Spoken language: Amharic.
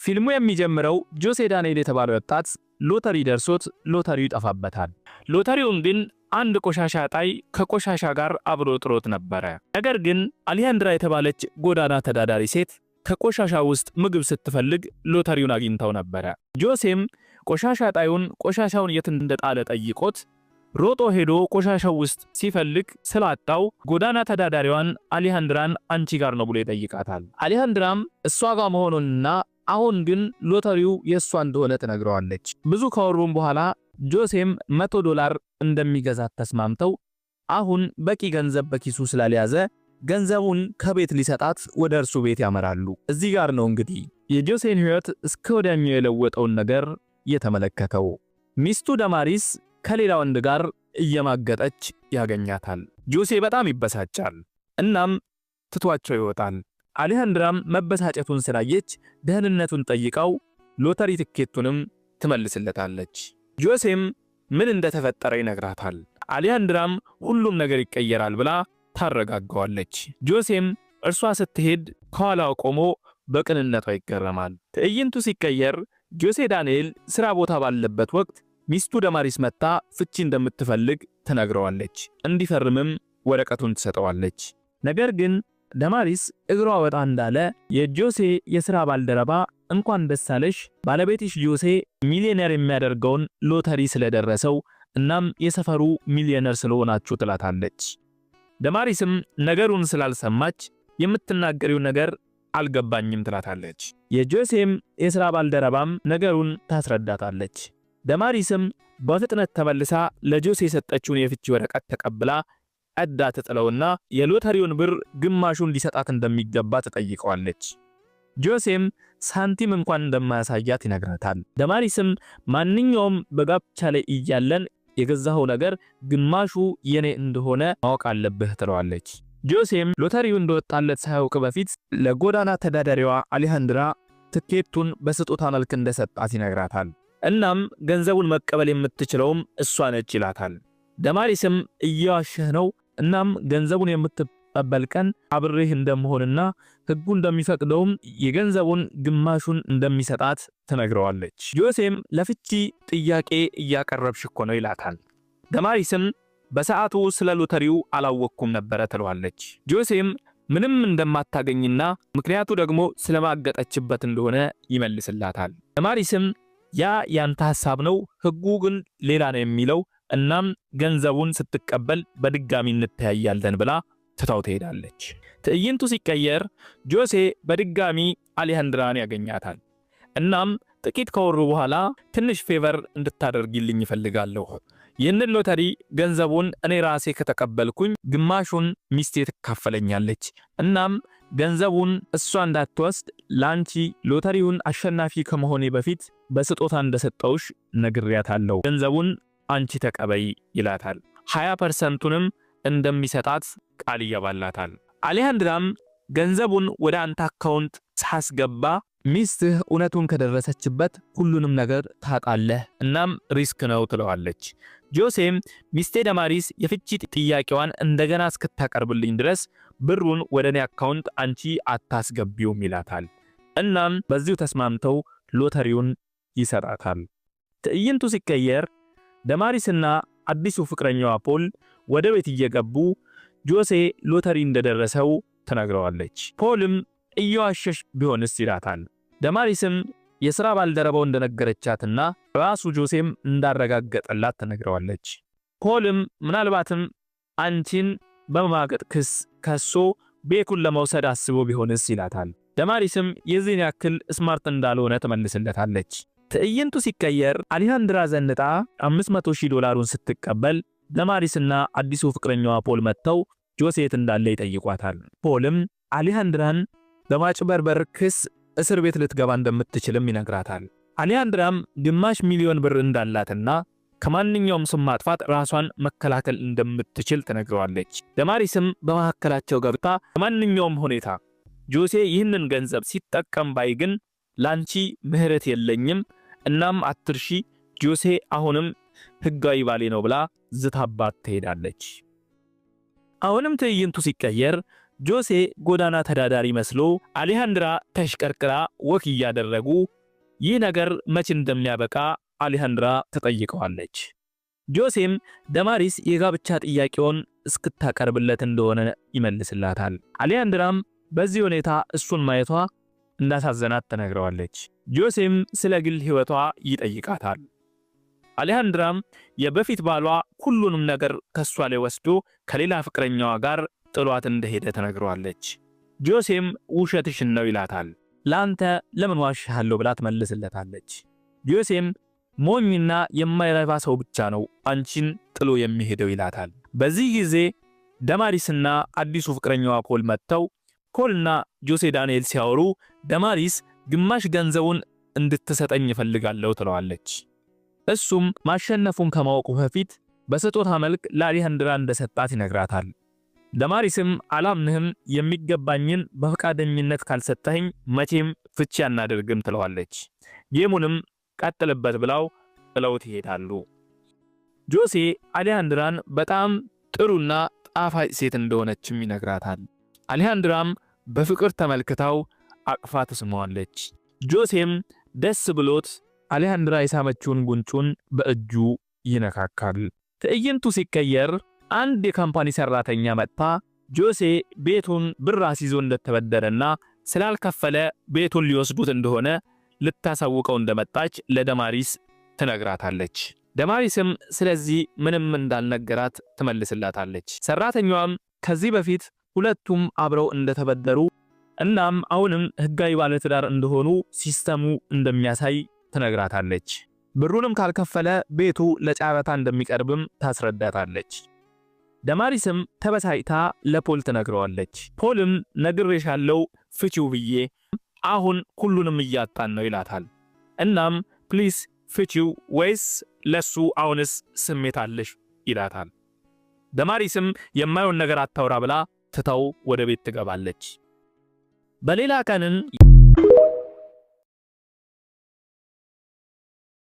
ፊልሙ የሚጀምረው ጆሴ ዳንኤል የተባለ ወጣት ሎተሪ ደርሶት ሎተሪው ይጠፋበታል። ሎተሪውን ግን አንድ ቆሻሻ ጣይ ከቆሻሻ ጋር አብሮ ጥሎት ነበረ። ነገር ግን አሊሃንድራ የተባለች ጎዳና ተዳዳሪ ሴት ከቆሻሻ ውስጥ ምግብ ስትፈልግ ሎተሪውን አግኝታው ነበረ። ጆሴም ቆሻሻ ጣዩን ቆሻሻውን የት እንደጣለ ጠይቆት ሮጦ ሄዶ ቆሻሻው ውስጥ ሲፈልግ ስላጣው ጎዳና ተዳዳሪዋን አሊሃንድራን አንቺ ጋር ነው ብሎ ይጠይቃታል። አሊሃንድራም እሷ ጋር መሆኑንና አሁን ግን ሎተሪው የእሷ እንደሆነ ትነግረዋለች። ብዙ ካወሩም በኋላ ጆሴም $100 እንደሚገዛት ተስማምተው አሁን በቂ ገንዘብ በኪሱ ስላልያዘ ገንዘቡን ከቤት ሊሰጣት ወደ እርሱ ቤት ያመራሉ። እዚህ ጋር ነው እንግዲህ የጆሴን ሕይወት እስከ ወዲያኛው የለወጠውን ነገር የተመለከተው። ሚስቱ ደማሪስ ከሌላ ወንድ ጋር እየማገጠች ያገኛታል። ጆሴ በጣም ይበሳጫል። እናም ትቷቸው ይወጣል። አሌሃንድራም መበሳጨቱን ስላየች ደህንነቱን ጠይቃው ሎተሪ ትኬቱንም ትመልስለታለች። ጆሴም ምን እንደተፈጠረ ይነግራታል። አሌሃንድራም ሁሉም ነገር ይቀየራል ብላ ታረጋጋዋለች። ጆሴም እርሷ ስትሄድ ከኋላው ቆሞ በቅንነቷ ይገረማል። ትዕይንቱ ሲቀየር ጆሴ ዳንኤል ስራ ቦታ ባለበት ወቅት ሚስቱ ደማሪስ መጥታ ፍቺ እንደምትፈልግ ትነግረዋለች። እንዲፈርምም ወረቀቱን ትሰጠዋለች። ነገር ግን ደማሪስ እግሯ ወጣ እንዳለ የጆሴ የሥራ ባልደረባ እንኳን ደስ አለሽ፣ ባለቤትሽ ጆሴ ሚሊዮነር የሚያደርገውን ሎተሪ ስለደረሰው እናም የሰፈሩ ሚሊዮነር ስለሆናችሁ ትላታለች። ደማሪስም ነገሩን ስላልሰማች የምትናገሪው ነገር አልገባኝም ትላታለች። የጆሴም የሥራ ባልደረባም ነገሩን ታስረዳታለች። ደማሪስም በፍጥነት ተመልሳ ለጆሴ የሰጠችውን የፍቺ ወረቀት ተቀብላ ቀዳ ትጥለውና የሎተሪውን ብር ግማሹን ሊሰጣት እንደሚገባ ትጠይቀዋለች። ጆሴም ሳንቲም እንኳን እንደማያሳያት ይነግራታል። ደማሪስም ማንኛውም በጋብቻ ላይ እያለን የገዛኸው ነገር ግማሹ የኔ እንደሆነ ማወቅ አለብህ ትለዋለች። ጆሴም ሎተሪው እንደወጣለት ሳያውቅ በፊት ለጎዳና ተዳዳሪዋ አሌሃንድራ ትኬቱን በስጦታ መልክ እንደሰጣት ይነግራታል። እናም ገንዘቡን መቀበል የምትችለውም እሷ ነች ይላታል። ደማሪስም እየዋሸህ ነው፣ እናም ገንዘቡን የምትቀበል ቀን አብሬህ እንደምሆንና ሕጉ እንደሚፈቅደውም የገንዘቡን ግማሹን እንደሚሰጣት ትነግረዋለች። ጆሴም ለፍቺ ጥያቄ እያቀረብሽ እኮ ነው ይላታል። ደማሪስም በሰዓቱ ስለ ሎተሪው አላወቅኩም ነበረ ትለዋለች። ጆሴም ምንም እንደማታገኝና ምክንያቱ ደግሞ ስለማገጠችበት እንደሆነ ይመልስላታል። ደማሪስም ያ ያንተ ሐሳብ ነው፣ ህጉ ግን ሌላ ነው የሚለው፣ እናም ገንዘቡን ስትቀበል በድጋሚ እንተያያለን ብላ ትታው ትሄዳለች። ትዕይንቱ ሲቀየር ጆሴ በድጋሚ አሌሃንድራን ያገኛታል። እናም ጥቂት ካወሩ በኋላ ትንሽ favor እንድታደርጊልኝ እፈልጋለሁ። ይህንን ሎተሪ ገንዘቡን እኔ ራሴ ከተቀበልኩኝ ግማሹን ሚስቴ ትካፈለኛለች። እናም ገንዘቡን እሷ እንዳትወስድ ላንቺ ሎተሪውን አሸናፊ ከመሆኔ በፊት በስጦታ እንደሰጠውሽ ነግሬያታለሁ። ገንዘቡን አንቺ ተቀበይ ይላታል። 20%ቱንም እንደሚሰጣት ቃል ይገባላታል። አሌሃንድራም ገንዘቡን ወደ አንተ account ሳስገባ ሚስትህ እውነቱን ከደረሰችበት ሁሉንም ነገር ታጣለህ፣ እናም risk ነው ትለዋለች። ጆሴም ሚስቴ ደማሪስ የፍቺ ጥያቄዋን እንደገና እስክታቀርብልኝ ድረስ ብሩን ወደ እኔ account አንቺ አታስገቢውም ይላታል። እናም በዚሁ ተስማምተው ሎተሪውን ይሰጣታል። ትዕይንቱ ሲቀየር ደማሪስና አዲሱ ፍቅረኛዋ ፖል ወደ ቤት እየገቡ ጆሴ ሎተሪ እንደደረሰው ትነግረዋለች። ፖልም እየዋሸሽ ቢሆንስ ይላታል። ደማሪስም የሥራ ባልደረባው እንደነገረቻትና ራሱ ጆሴም እንዳረጋገጠላት ትነግረዋለች። ፖልም ምናልባትም አንቺን በመማገጥ ክስ ከሶ ቤቱን ለመውሰድ አስቦ ቢሆንስ ይላታል። ደማሪስም የዚህን ያክል smart እንዳልሆነ ትመልስለታለች። ትዕይንቱ ሲቀየር አሊሃንድራ ዘንጣ 500,000 ዶላሩን ስትቀበል ደማሪስና አዲሱ ፍቅረኛዋ ፖል መጥተው ጆሴ የት እንዳለ ይጠይቋታል። ፖልም አሊሃንድራን በማጭበርበር ክስ እስር ቤት ልትገባ እንደምትችልም ይነግራታል። አሊሃንድራም ግማሽ ሚሊዮን ብር እንዳላትና ከማንኛውም ስም ማጥፋት ራሷን መከላከል እንደምትችል ትነግረዋለች። ደማሪስም በመካከላቸው ገብታ በማንኛውም ሁኔታ ጆሴ ይህንን ገንዘብ ሲጠቀም ባይ ግን ላንቺ ምህረት የለኝም፣ እናም አትርሺ፣ ጆሴ አሁንም ህጋዊ ባሌ ነው ብላ ዝታባት ትሄዳለች። አሁንም ትዕይንቱ ሲቀየር ጆሴ ጎዳና ተዳዳሪ መስሎ አሌሃንድራ ተሽቀርቅራ walk እያደረጉ ይህ ነገር መቼ እንደሚያበቃ አሌሃንድራ ትጠይቀዋለች። ጆሴም ደማሪስ የጋብቻ ጥያቄውን እስክታቀርብለት እንደሆነ ይመልስላታል። አሌሃንድራም በዚህ ሁኔታ እሱን ማየቷ እንዳሳዘናት ትነግረዋለች። ጆሴም ስለ ግል ሕይወቷ ይጠይቃታል። አሌሃንድራም የበፊት ባሏ ሁሉንም ነገር ከሷ ላይ ወስዶ ከሌላ ፍቅረኛዋ ጋር ጥሏት እንደሄደ ትነግረዋለች። ጆሴም ውሸትሽን ነው ይላታል። ለአንተ ለምን ዋሽሃለሁ ብላ ትመልስለታለች። ጆሴም ሞኝና የማይረባ ሰው ብቻ ነው አንቺን ጥሎ የሚሄደው ይላታል። በዚህ ጊዜ ደማሪስና አዲሱ ፍቅረኛዋ ፖል መጥተው ፖልና ጆሴ ዳንኤል ሲያወሩ ደማሪስ ግማሽ ገንዘቡን እንድትሰጠኝ እፈልጋለሁ ትለዋለች። እሱም ማሸነፉን ከማወቁ በፊት በስጦታ መልክ ለአሌሃንድራ እንደሰጣት ይነግራታል። ደማሪስም አላምንህም፣ የሚገባኝን በፈቃደኝነት ካልሰጠኸኝ መቼም ፍቺ አናደርግም ትለዋለች። Game ኡንም ቀጥልበት ብላው ጥለውት ይሄዳሉ። ጆሴ አሌሃንድራን በጣም ጥሩና ጣፋጭ ሴት እንደሆነችም ይነግራታል። አሌሃንድራም በፍቅር ተመልክታው አቅፋ ትስመዋለች። ጆሴም ደስ ብሎት አሌሃንድራ የሳመችውን ጉንጩን በእጁ ይነካካል። ትዕይንቱ ሲቀየር አንድ የ company ሰራተኛ መጥታ ጆሴ ቤቱን ብር አስይዞ እንደተበደረና ስላልከፈለ ቤቱን ሊወስዱት እንደሆነ ልታሳውቀው እንደመጣች ለደማሪስ ትነግራታለች። ደማሪስም ስለዚህ ምንም እንዳልነገራት ትመልስላታለች። ሰራተኛዋም ከዚህ በፊት ሁለቱም አብረው እንደተበደሩ እናም አሁንም ህጋዊ ባለትዳር እንደሆኑ system ኡ እንደሚያሳይ ትነግራታለች። ብሩንም ካልከፈለ ቤቱ ለጨረታ እንደሚቀርብም ታስረዳታለች። ደማሪስም ተበሳጭታ ለፖል ትነግረዋለች። ፖልም ነግሬሻለሁ ፍቺው ብዬ፣ አሁን ሁሉንም እያጣን ነው ይላታል። እናም please ፍቺው ወይስ ለሱ አሁንስ ስሜት አለሽ ይላታል። ደማሪስም የማይሆን ነገር አታውራ ብላ ትታው ወደ ቤት ትገባለች። በሌላ ቀንን